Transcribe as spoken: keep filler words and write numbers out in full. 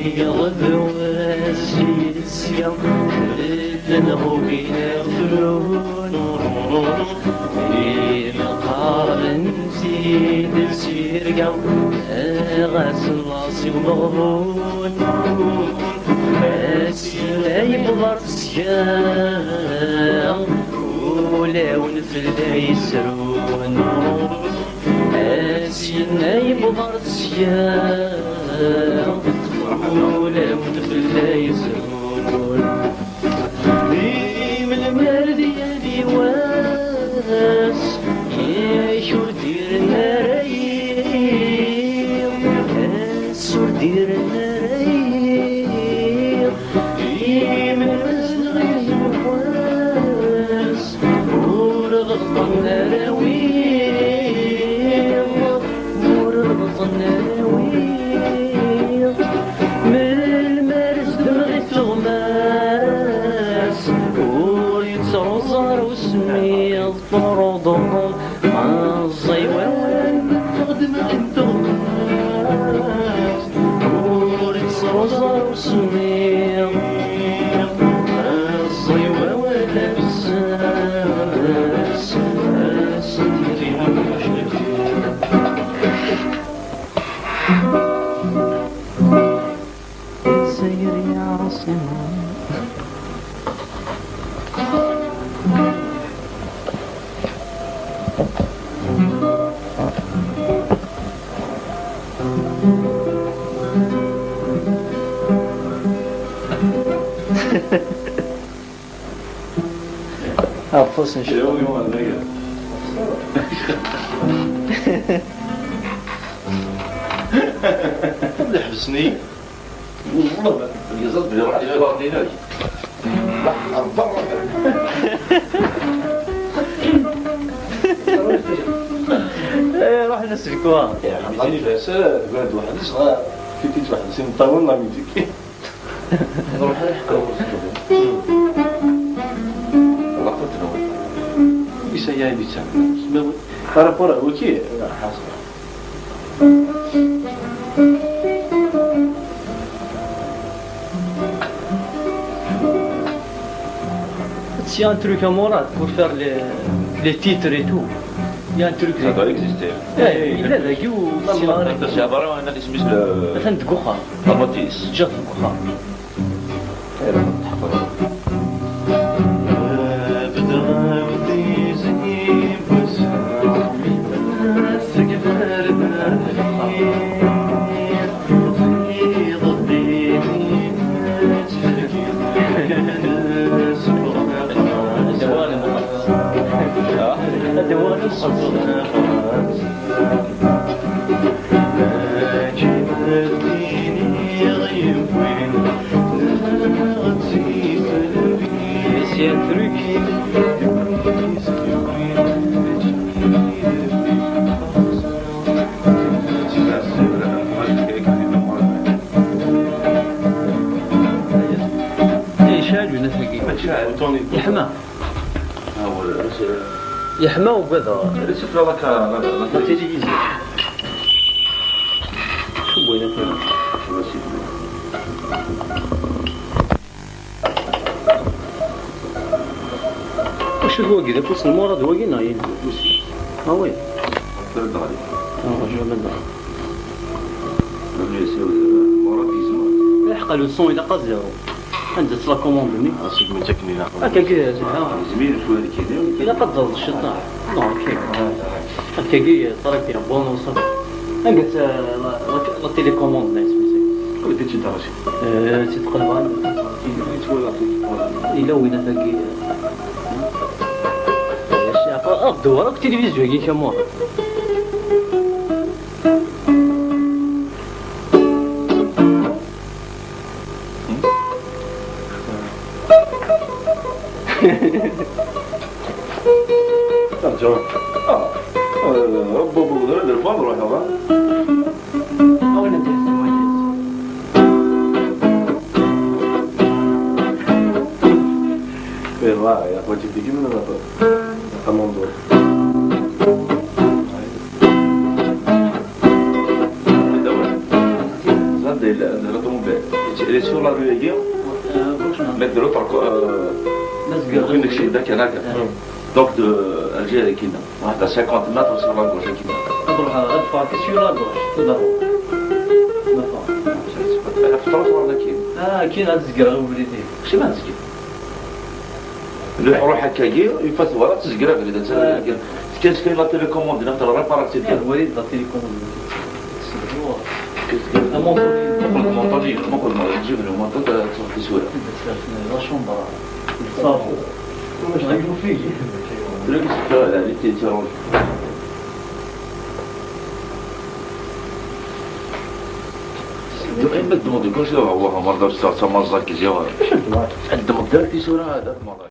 Iɣed wass yid-s ya, llan ɣubin afrun, imeqqaren-t-id s yirga, ɣas laẓ i umeɣbun. Asin ay bḍar tesya, ulawen fell-ay zerrun. Asin ay bḍar tesya, ulawen fell-ay zerrun. Di melmar di yal iwass, yak ur d-irn ara yiḍ, ass ur d-irn ara yiḍ. Imazneɣ yiwwas, ur ɣelṭen ara wiḍ, ur ɣelṭen ara wiḍ. Melmi ara zedmeɣ i tuɣmas, ur yettruẓ ara usemmiḍ. Ur uḍnen meẓẓi wawal, txedmen tuɣmas. Ur yettruẓ ara usemmiḍ, meẓẓi wawal abessas, ass n tmetti. Seyr ya Ɛaṣima. Aṭas n ccɣel. Ad ḥebsen-iyi. Yeẓẓel belli ruḥ iɣurni-inek. Ruḥ ar berra. Eh, ruḥ nes lekwa. Anniversaire, tban-d weḥd-s, dɣa titit weḥd-s, imeṭṭawen la musique. Nruḥ ad ḥkuɣ. Laqut-nwen. Isa ya ibi-tt-am. Par rapport à wiki, ḥaseb. Il y a un truc à Morad pour faire les, les titres et tout. Il y a un truc. Ça doit exister. Eh, il est là, you, c'est un truc. Atan deg uxxam. Ǧǧiɣ-t deg uxxam. C'est un truc. Yecɛel unafag-agi. Yeḥma. Yeḥma ugadeɣ. La télévision. Wwin akken. Acu d wagi? D afus n Murad wagi neɣ yelli? Ah oui. Ah, je vais mettre. Iḥqa, le son ilaq à zéro. Anda-tt la commande-nni? Ah, segmi ttaken ilaq. Akkagi, ah. Yezmir tura kini. Ilaq ad d-taẓeḍ ciṭṭaḥ. Non, ok. Akkagi, très bien, bon, ça va. Anga-tt, euh, la, la, la télécommande-nni, isem-is? Ur d-itteddu ara. Eh, si tqelbeḍ. Yella win dagi. Ɣef ddewwer akk tilivizyu-agi kamur. Rǧu. Ah, eh, Bobo, d lfan ruḥeɣ, ha? Awen ad d-yas lwajeb. Iḍ-a, ya, lwajeb deg-i, minn aṭas. Amundul. Elle est sur la rue Aya, mais de l'autre côté, euh, donc de Alger, qui n'a, à cinquante mètres sur la gauche, qui n'a. Ad ruḥeɣ ad ffɣeɣ sur la gauche, tout d'abord. Ma ffɣeɣ. Ɣef trottoir-nni. Ah, akin ad zegreɣ ubrid-iw. Acu ma zegreɣ? Ruḥ, ruḥ akkagi, une fois twalaḍ, tezger abrid, ad tezger. Tefka-as kan la télécommande, neɣ la réparation. Eh, wali la télécommande. Muqel montaji, muqel montaji, la chambre. Ur la yufig. Tura ki tefka la, la, la, la, Dɣa ma d-dmeḍ deg wacu d awah, mar d acu d tamaẓẓalt ziɣ. Ad d-dmeḍ d tisura, d at Maḍal.